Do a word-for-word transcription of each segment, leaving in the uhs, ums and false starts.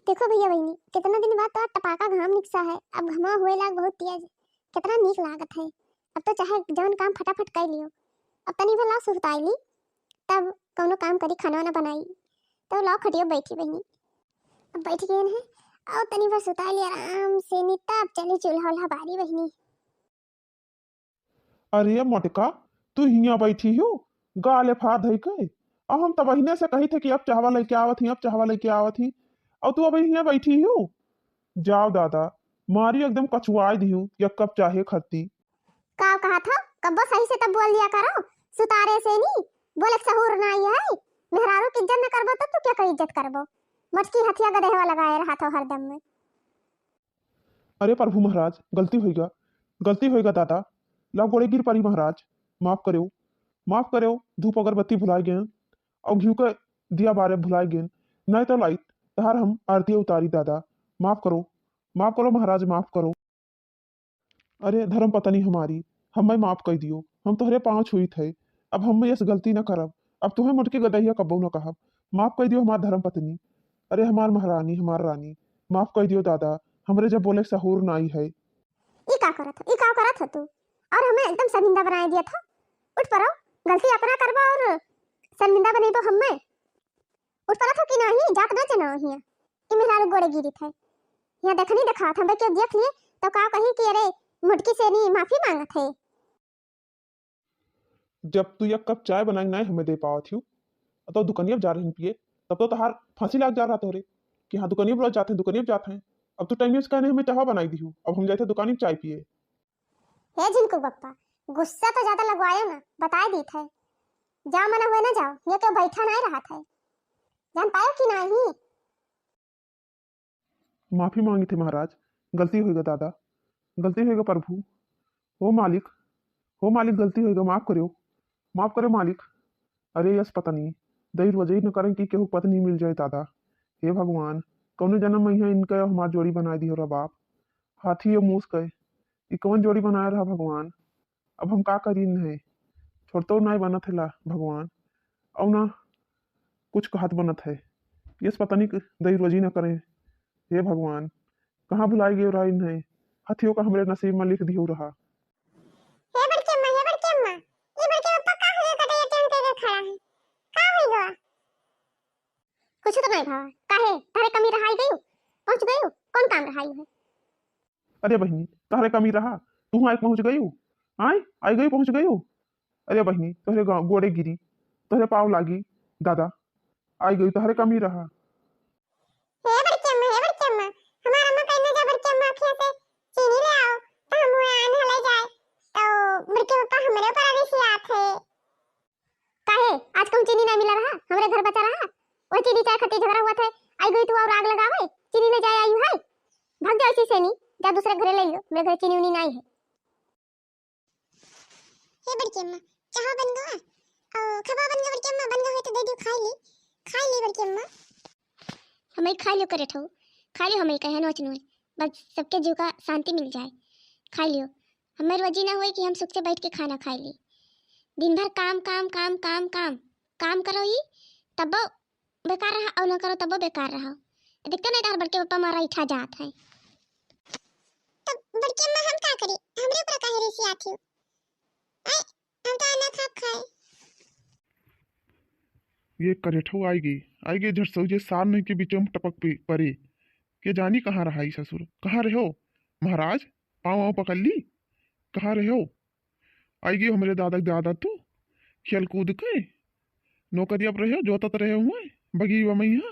देखो भइया बहिनी, केतना दिन बाद तो टपाका घाम निकसा है, अब घमा होए लाग बहुत तेज, केतना नीक लागत है। अब तो चाहे जौन काम फटाफट कर लियो, अब तनी भर लाओ सुताई ली, तब कौनो काम करी, खाना वाना बनाई, तो लाओ खटियो बैठी बहिनी। अब बैठ गए हैं, आओ तनी भर सुताई ली आराम से, नी तब चली चूल्हा उल्हा बारी बहिनी। अरे मोटका, तू हियाँ बैठी हो, गाले फाड़ धई के? अब हम तबहिने से कही थे कि अब चाहवा लेके आवत ही, अब चाहवा लेके आवत ही, और तू अभी हियाँ बैठी हो? जाओ दादा, मारी एकदम कचुआई दिहू एक कप चाहे खत्ती। का कहा था? कब्बो सही से तब बोल लिया करो, सुतारे से नी बोले के सहूर ना आई है। मेहरारू की इज्जत न करबो तो तू क्या कर इज्जत करबो? मटकी हथिया गदेहवा लगाए रहा था हरदम में। अरे प्रभु महाराज, गलती होइगा, गलती होइगा दादा, लाओ गोड़े गिर परी महाराज, माफ करो, माफ करो, धूप अगरबत्ती भुलाए गए और घिउ के दिया बारे भुलाए गए, नहीं तो लाइत तहार हम आरती उतारी दादा, माफ करो, माफ करो महाराज, माफ करो। अरे धर्म पत्नी हमारी, हमें माफ कर दियो, हम तोहरे पाँव छुइत है, अब हम यस गलती न करब, अब तुम्हें मोटकी गदहिया कब्बो न कहब, माफ कर दियो हमार धर्म पत्नी। अरे हमार महारानी, हमार रानी, माफ कर दियो दादा, हमरे जब बोले सहूर नाई है। ई का करत ह, ई का करत ह तू? और हमें एकदम शर्मिंदा बनाए दिया था। उठ पड़ो, गलती अपना करबो और शर्मिंदा बनेबो हमें। उठ पड़त हो कि नाही, जात ना चना हिया। ई मेहरारू गोड़े गिरित है। हिया देखनी देखात, हम के देख लिए तो का कही कि अरे मोटकी से नी माफी मांगत है। जब तू एक कप चाय बनाई नाही हमें दे पावत हियो, तो दुकानिया जा रही पिए, तब तो तहार फांसी लाग जा रहा तोहरे कि हाँ दुकानिया जात हैं, दुकानिया जात हैं। अब तू टाइम से कहने हमें चाहवा बनाई दिहू, अब हम जाते दुकानी में चाय पिए। हे झिनकू बप्पा, गुस्सा तो ज्यादा लगवायो ना, बताए दीत है। जाओ मना हुए ना जाओ, ये क्यों बैठा नहीं रहा था, जान पायो कि नहीं? माफी मांगी थे महाराज, गलती होइगा दादा, गलती होइगा प्रभु। हो मालिक, हो मालिक, गलती होइगा, माफ करो, माफ करो मालिक। अरे यस पत्नी, दई रोजई न करें कि केहू पत्नी मिल जाए दादा। हे भगवान, कौने जन्म में यहाँ इनका हमार जोड़ी बनाए दियो रे बाप। हाथी और मूस के, ई कौन जोड़ी बनाए रहा भगवान। अब हम का करी इन्हें, छोड़तो नाय बनत है ला भगवान, और ना कुछ कहत बनत है। यस पत्नी क दई रोजी न करें। हे भगवान, कहाँ भुलाई गयो रहा इन्हें, हथियों का हमरे नसीब में लिख दियो रहा। हे बड़के अम्मा, हे बड़के अम्मा, ये बड़के पप्पा का हुए कटे ये टेंट के खड़ा है, का हुई गवा? कुछ तो नहीं भावा, काहे? तारे कमी रहाई गयू, पहुँच गयू, कौन काम रहाई है? अरे बहिनी, तहरे कमी रहा, तू आए पहुँच गयू, आए, आई गयू, पहुँच गयू। अरे बहिनी, तोहरे गा-, गोड़े गिरी, तोहरे पाँव लागी, दादा, आई गयू, तहरे कमी रहा। हे बड़के अम्मा, हे बड़के अम्मा, हमार अम्मा कहने जा बड़के अम्मा, अखिया से चीनी ले आओ, तो हम हुए आन हले जाए, तो बड़के पप्पा हमरे ऊपर अभी सियात है। काहे? आज कहूँ चीनी ना मिला रहा, हमरे घर बचा रहा, वह चीनी चाय खातिर झगड़ा हुआ था, आई गई तू और आग लगावे, चीनी ले जाए आई है, भाग जाओ इसी से नहीं, जा दूसरे घरे ले लियो, मेरे घर चीनी उनी नहीं है। हे बड़की अम्मा, चाहो बन गवा? ओ, खबा बन गवा बड़की अम्मा, बन गवा है तो दे दियो, खाई ली, खाई ली बड़की अम्मा। हमें खाई लियो करे ठो, खाई लियो हमें कहे नोच नोच, बस सबके जीव का शांति मिल जाए, खाई लियो। हमें रोजी ना हुई कि हम सुख से बैठ के खाना खाई ली। दिन भर काम, काम, काम, काम, काम, काम करो ही, तब बेकार रहा, और ना करो तब बेकार रहा। देखते नहीं तार बड़के पापा मारा इठा जात है। तब बड़की अम्मा हम का करी? हमरे ऊपर काहे रिसियात हो? आय, हम तो अनाथ आप खाए। ये करेठो आई गई, आई गई झटसौ जे सार नहीं के बीच में टपक पे परे। के जानी कहाँ रहा ई ससुर, कहाँ रहो महाराज? पाँव वाँव पकड़ ली, कहाँ रहो? आई गई हमरे दादा के दादा तू, खेल कूद के नौकरिया पर रहो, जोतत रहे हुए बगी बमैया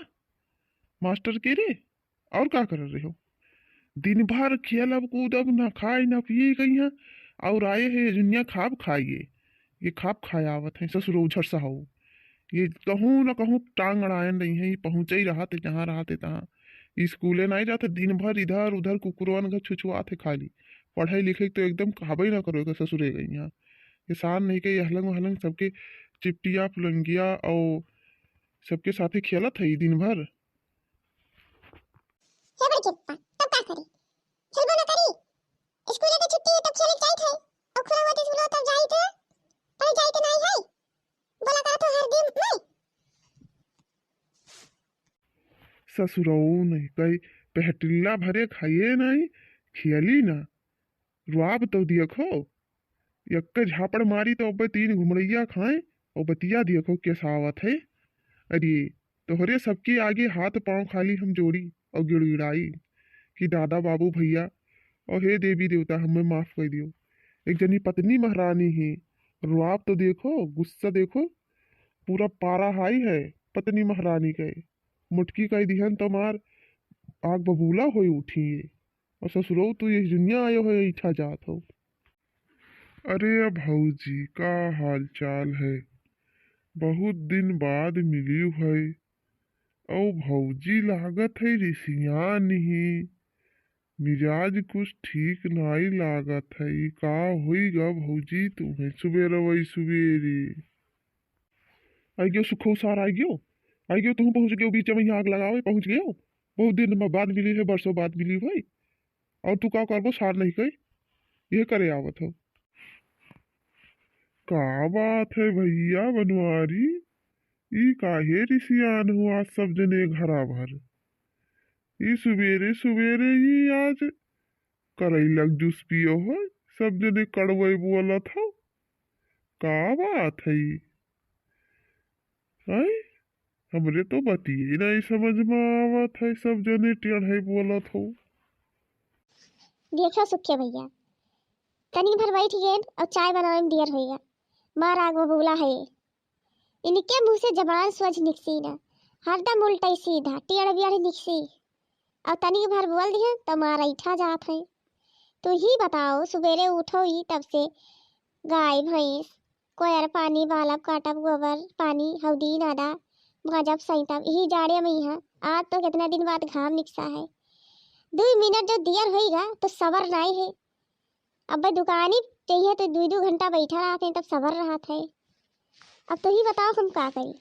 मास्टर के रे। और का कर रहे हो? दिन भर खेलब कूदब, ना खाए ना पिए कहीं, और आए है दुनिया खाब खाइए। ये खाब खाए आवत है ससुरो उझर सा हो। ये कहूँ ना कहूँ टांग अड़ायन रही है, ये पहुँचे ही रहत है जहाँ रहत है तहाँ। स्कूले नहीं जाते, दिन भर इधर उधर कुकुरवन घर छुछुआत है खाली। पढ़ाई लिखे तो एकदम कहबे ना करो एकर ससुरे गई यहाँ। ये सार नहीं के ये हलंग हलंग सबके चिपटिया पुलंगिया और सबके साथे खेलत है ई दिन भर। हे बड़के पप्पा, तब का करी? खेलबो ना करी? स्कूल के छुट्टी है, तब खेले जाइत है। और खुला हुआ तो स्कूल तब जाइत है। पढ़े जाइत नहीं है। बोला करत हो हर दिन मैं। ससुरऊ नहीं कही, पहटिल्ला भरे खाइए नहीं, खियली ना। रुआब तो देखो, यक्के झापड़ मारी तो अब्बे तीन घुमड़ैया खाए, और बतिया देखो कैसा आवत है। अरे, तोहरे सबके आगे हाथ पाँव खाली हम जोड़ी और गिड़गिड़ाई कि दादा, बाबू, भैया और हे देवी देवता, हमें माफ कर दियो। एक जनी पत्नी महारानी ही, रुआब तो देखो, गुस्सा देखो, पूरा पारा हाई है पत्नी महारानी के। मोटकी कह दिहन तो मार आग बबूला होई उठी है। और ससुरऊ तू ये दुनिया आयो है, ऐठा जात हो। अरे अब भौजी, का हाल चाल है? बहुत दिन बाद मिली है। औ भौजी लागत है रिसियान ही, मिजाज कुछ ठीक नाई लागत है। का होई गा भौजी तुम्हें सुबेरवई सुबेरे? आई गयो सुखो सार, आई गयो, आई गयो, तुम पहुँच गयो बीच में, यहाँ आग लगावे पहुँच गयो। बहुत दिन में बाद मिली है, बरसों बाद मिली भाई। और तू का करबो सार नहीं कही, ये करे आवत हो। का बात है भैया बनवारी, ई काहे रिसियान हो आज सब जने घरा भर? ई सुबेरे सुबेरे ही आज करैलक जूस पियो हो, सब जने कड़वई बोलत हो। का बात है ई? हैं? हमरे तो बतिये नहीं समझ में आवत है, सब जने टेढ़े बोलत हो। देखो सुखे भैया, तनी भर बैठ गए और चाय बनावे में देर होइगा। मार आग बबूला है। इनके मुँह से जबान सोझ निकसी ना, हरदम उल्टा सीधा, टेढ़ बियढ़ निकसी। और तनी भर बोल दिहन तो मार ऐठा जात है। तू ही बताओ, सुबेरे उठो ही तब से गाय भैंस कोयर पानी, बालब काटब, गोबर पानी, हौदी नादा, माजब सैतब, यही जाड़े में ही है। आज तो कितना दिन बाद घाम निकसा है। दो मिनट जो दियर होइगा तो सबर नाई है। अब भाई दुकानी चाहिए तो दो दो घंटा बैठा रहत है, तब सबर रहत है। अब तो ही बताओ हम का करी।